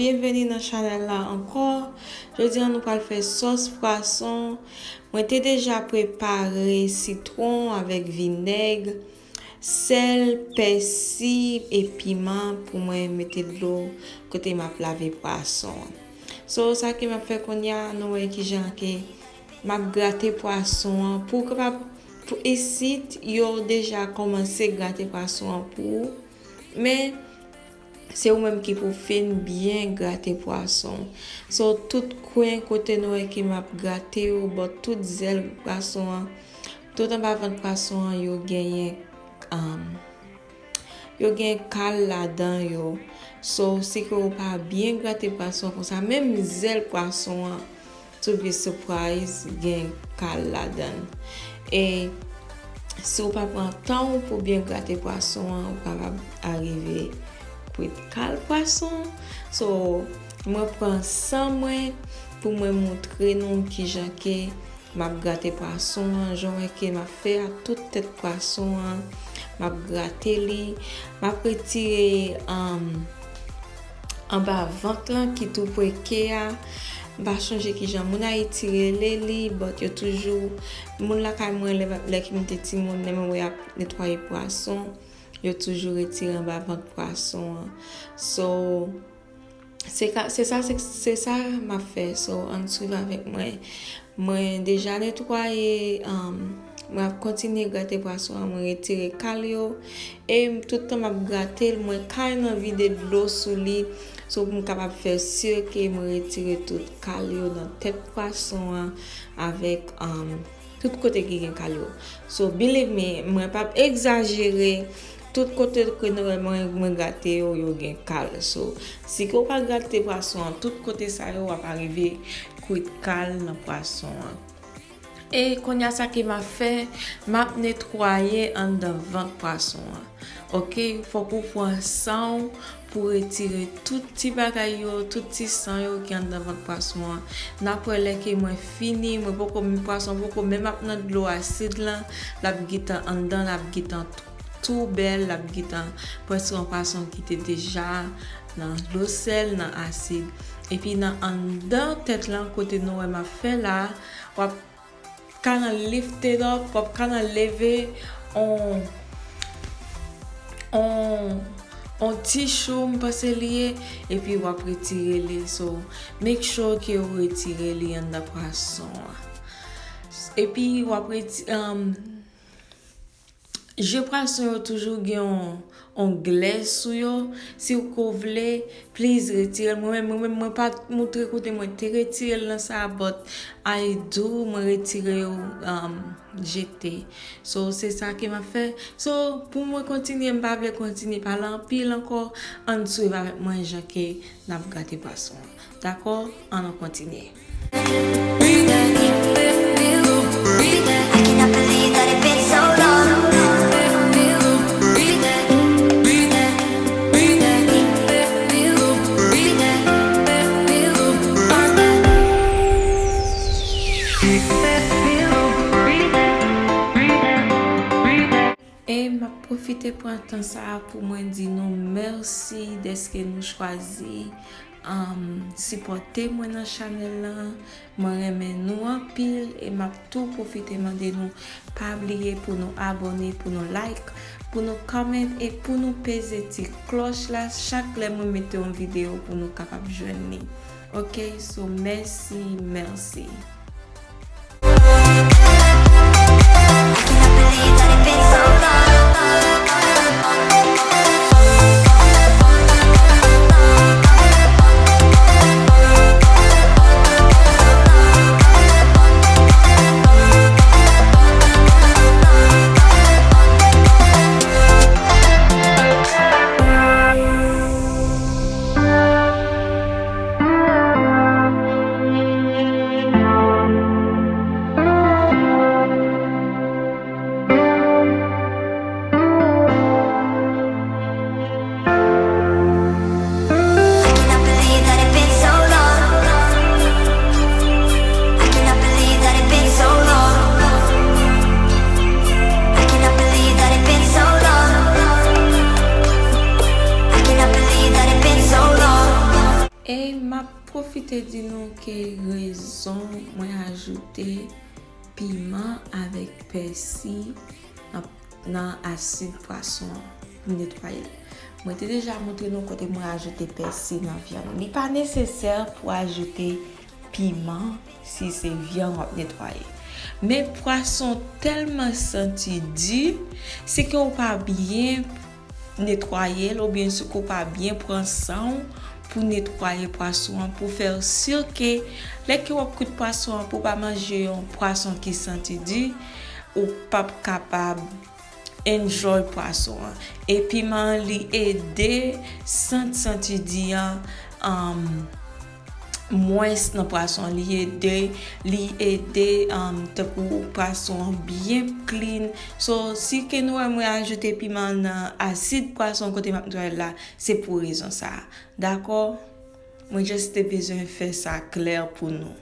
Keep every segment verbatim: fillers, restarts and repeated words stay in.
Byenveni nan chanèl la ankò. Jodi a nou pral fè sòs pwason. Mwen te deja prepare sitwon avèk vinèg, sèl, pèsi e piman pou mwen mete dlo kote m ap lave pwason an. So, sa ke m ap fè kounye a, nou wè kijan ke m ap grate pwason an. Pou w kapab, pou isit, yo deja kòmanse grate pwason an pou ou. Men, se ou menm ki pou fin byen grate pwason. So, tout kwen kote nou wè ke m ap grate yo, bò tout zèl pwason an, tout anba vant pwason an, yo genyen, um, yo gen kal ladan yo. So, si ke ou pa byen grate pwason konsa, menm zèl pwason an, to be surprise, gen kal ladan. E si w pa pran tan w pou byen grate pwason an, ou kapab arive kwit kal pwason. So, mwen pran san mwen pou mwen moutre nou kijan ke m ap grate pwason an, jan w wè ke m ap fè a tout tèt pwason an, m ap grate li, m ap retire, um, anba vant lan ki tou preke a. M pa chonje kijan moun Ayiti rele li, but yo toujou, moun lakay mwen, lè, lè ke m te timoun, lè mwen wè y ap netwaye pwason, yo toujou retire anba vant pwason an. So, se ka, se sa, se, se sa m ap fè. So, ann swiv avèk mwen. Mwen deja netwaye, um, mwen ap kontinye grate pwason an, mwen retire kal yo. E m, tout tan m ap grate l, mwen kay nan vide dlo sou li. So, pou m kapab fè si ke mwen retire tout kal yo nan tèt pwason an avèk, um, tout kote ki gen kal yo. So, believe me, mwen p ap egzajere, tout kote ke nou wè mwen, mwen grate yo, yo gen kal. So, si ke w pa grate pwason an, tout kote sa yo, w ap arive kwit kal nan pwason an. E kounye a sa ke m ap fè, m ap netwaye anndan vant pwason an. Oke, fòk ou pran san w pou retire tout ti bagay yo, tout ti san yo ki anndan vant pwason an. N ap wè lè ke mwen fini, mwen poko, pwason poko menm ap nan dlo asid lan, l ap gentan anndan, l ap gentan tou bèl, l ap gentan prèske yon pwason ki te deja nan dlo sèl, nan asid. Epi nan anndan tèt lan, kote nou wè m ap fè la, w ap ka nan lift it up, w ap ka nan leve on, on, on tissue, m panse li ye, epi w ap retire li. So, make sure ke w retire li anndan pwason an. Epi w ap reti-, um, je pwason yo toujou gen yon, yon glè sou yo. Si w ko vle, please retire l. Mwen menm, mwen menm, mwen pa t moutre kote mwen te retire l nan sa, but I do, mwen retire yo, um, jete. So, se sa ke m ap fè. So, pou mwen kontinye, m pa vle kontinye pale anpil ankò. Ann swiv avèk mwen jan ke n ap grate pwason an. Dakò? Ann kontinye. E m ap pwofite pran tan sa a pou mwen di nou mèsi dèske nou chwazi, um, sipòte mwen nan chanèl lan. Mwen renmen nou anpil e m ap tou pwofite mande nou pa bliye pou nou abòne, pou nou like, pou nou comment e pou nou peze ti klòch la chak lè mwen mete yon videyo pou nou kapab jwenn li. Oke, so mèsi, mèsi. Te di nou ke rezon mwen ajoute piman avèk pèsi nan, nan asid pwason an pou netwaye l. Mwen te deja montre nou kote mwen ajoute pèsi nan vyann. Li pa nesesè pou ajoute piman si se vyann w ap netwaye. Men pwason tèlman santi di, si ke w pa byen netwaye l oubyen si ke w pa byen pran san w pou netwaye pwason an, pou fè w si ke lè ke w ap kwit pwason an, pou w pa manje yon pwason ki santi di, ou p ap kapab enjoy pwason an. E piman an, li ede sant santi di an, um, mwens nan pwason an. Li ede, li ede, um, tankou pwason an byen clean. So, si ke nou wè mwen ajoute piman nan asid pwason kote m ap netwaye l la, se pou rezon sa a. Dakò? Mwen just te bezwen fè sa klè pou nou.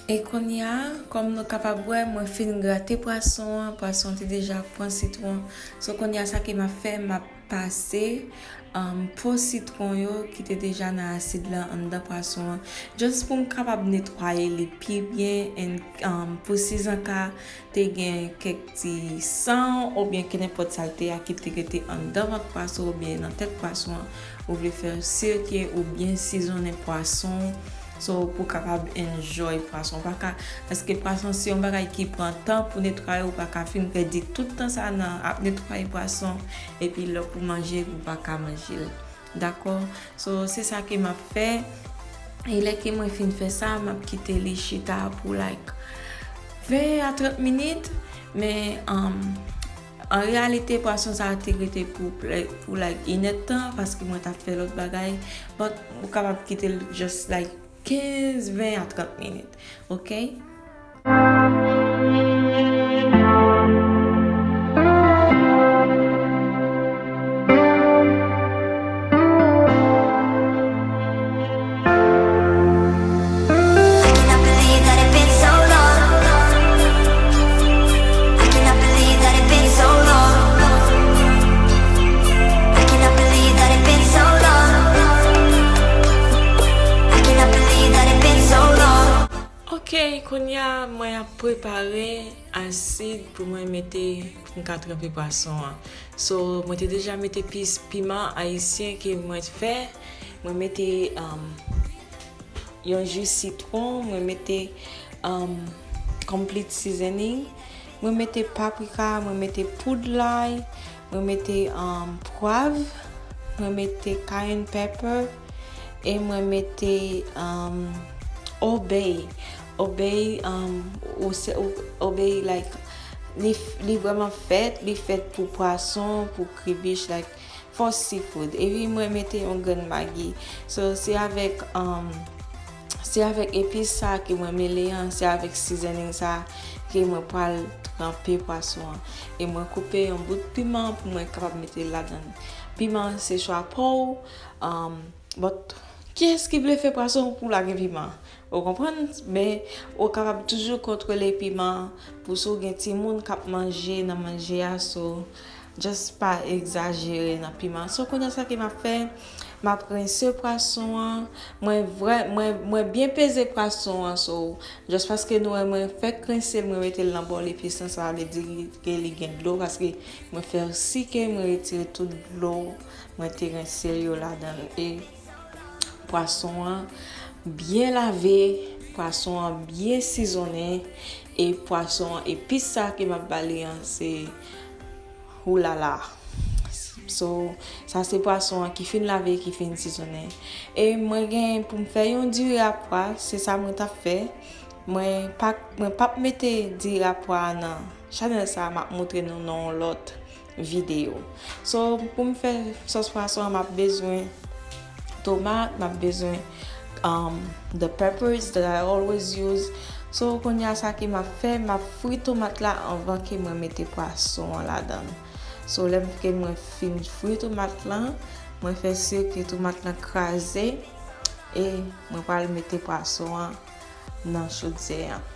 E kounye a, kòm nou kapab wè, mwen fin grate pwason an, pwason an te deja pran sitwon. So, kounye a, sa ke m ap fè, m ap pase, um, po sitwon yo ki te deja nan asid la anndan pwason an, just pou m kapab netwaye li pi byen, and, um, pou sizanka te gen kèk ti san oubyen kenenpòt salte a ki te rete anndan vant pwason oubyen nan tèt pwason an, ou vle fè si ke ou byen sizonnen pwason, so pou kapab enjoy pwason. Ou pa ka, paske pwason se yon bagay ki pran tan pou netwaye, ou pa ka fin pèdi tout tan sa nan ap netwaye pwason, epi lè pou manje, ou pa ka manje l. Dakò? So, se sa ke m ap fè. E lè ke mwen fin fè sa, m ap kite li chita pou, like, ven a trant minit. Men, um, an reyalite, pwason sa a te rete pou, pou, like, inèdtan, paske mwen t ap fè lòt bagay. But, ou kapab kite l just, like, kenz, ven a trant minit. Oke? Ok, kounye a, mwen ap prepare asid pou mwen mete, pou m ka tranpe pwason an. So, mwen te deja mete pis piman ayisyen ke mwen fè. Mwen mete, um, yon ji sitwon, mwen mete, um, complete seasoning. Mwen mete paprika, mwen mete poud lay, mwen mete, um, pwav, mwen mete cayenne pepper, e mwen mete, um, obey. Obey, um, ou se, ou, obey, like, li, li vrèman fèt, li fèt pou pwason, pou kribich, like, for seafood. Epi mwen mete yon grenn magi. So, se avèk, um, se avèk epis sa ke mwen mele an, se avèk seasoning sa ke mwen pral tranpe pwason an. E mwen koupe yon bout piman pou mwen kapab mete ladan. Piman se chwa pa w, um, but kiyès ki vle fè pwason pou lage piman? Ou konprann? Men, ou kapab toujou kontwole piman pou si w gen timoun k ap manje nan manje a, so, just pa egzajere nan piman. So, kounye a sa ke m ap fè, m ap rense pwason an. Mwen vrè, mwen, mwen byen peze pwason an, so, just paske nou wè mwen fèk rense l, mwen mete l nan bòl, epi san sa vle di ke li gen dlo, paske mwen fè si ke mwen retire tout dlo mwen te rense l yo ladan l. E pwason an byen lave, pwason an byen sizonnen, e pwason an, epis sa ke m ap ba li an, se oulala. So, sa se pwason an ki fin lave, ki fin sizonnen. E mwen gen pou m fè yon diri a pwa, se sa mwen t ap fè. Mwen pa, mwen p ap mete diri a pwa a nan chanèl sa a, m ap montre nou nan yon lòt videyo. So, pou m fè sòs pwason an, m ap bezwen tomat, m ap bezwen um, the peppers that I always use. So, kounye a sa ke m ap fè, m ap fri tomat la anvan ke mwen mete pwason an ladan l. So, lè m ke mwen fin fri tomat lan, mwen fè si ke tomat lan kraze e mwen pral mete pwason an nan chodyè an.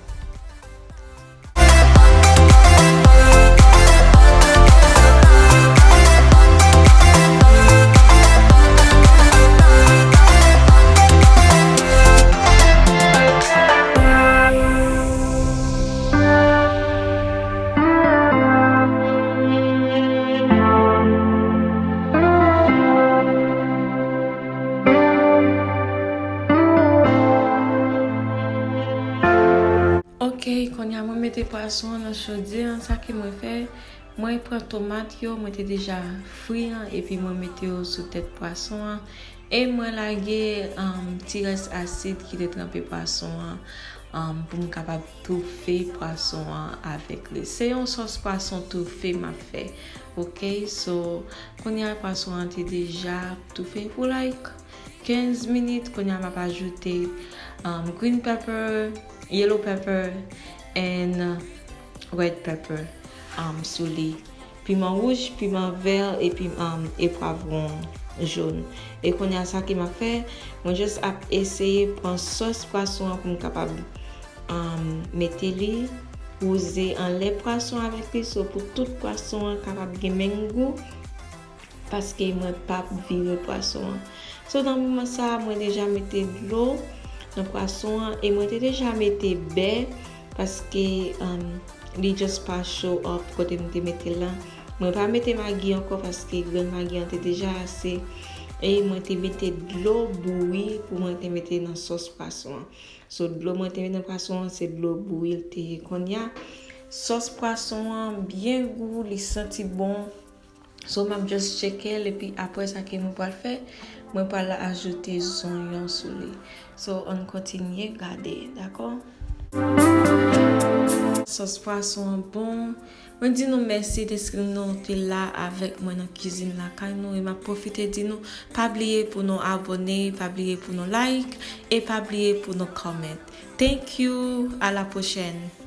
Ok, kounye a mwen mete pwason an nan chodyè an, sa ke mwen fè, mwen pran tomat yo, mwen te deja fri an, epi mwen mete yo sou tèt pwason an, e mwen lage, um, ti rès asid ki te tranpe pwason an, um, pou m kapab toufe pwason an avèk li. Se yon sòs pwason toufe m ap fè, ok? So, kounye a pwason an te deja toufe pou, like, kenz minit, kounye a m ap ajoute, um, green pepper, yellow pepper, and red pepper, um, sou li. Piman wouj, piman vè, epi, um, e pwavwon jòn. E kounye a sa ke m ap fè, mwen just ap eseye pran sòs pwason an pou m kapab, um, mete li, wouze anlè pwason avèk li, so pou tout pwason an kapab gen menm gou. Paske mwen p ap vire pwason an. So, nan moman sa a, mwen deja mete dlo nan pwason an e mwen te deja mete bè, paske, um, li just pa show up kote m te mete l lan. Mwen pa mete magi ankò paske grenn magi an te deja ase. E mwen te mete dlo bouyi pou mwen te mete nan sòs pwason an. So, dlo mwen te mete nan pwason an, se dlo bouyi l te ye. Kounye a, sòs pwason an byen gou, li santi bon. So, m ap just tcheke l, epi apre sa ke mwen pral fè, mwen pral ajoute zonyon sou li. So, ann kontinye gade, dakò? Sòs pwason an bon. Mwen di nou mèsi dèske nou te la avèk mwen nan kizin lakay nou. E m ap pwofite di nou, pa bliye pou nou abòne, pa bliye pou nou like, e pa bliye pou nou comment. Thank you, à la prochaine.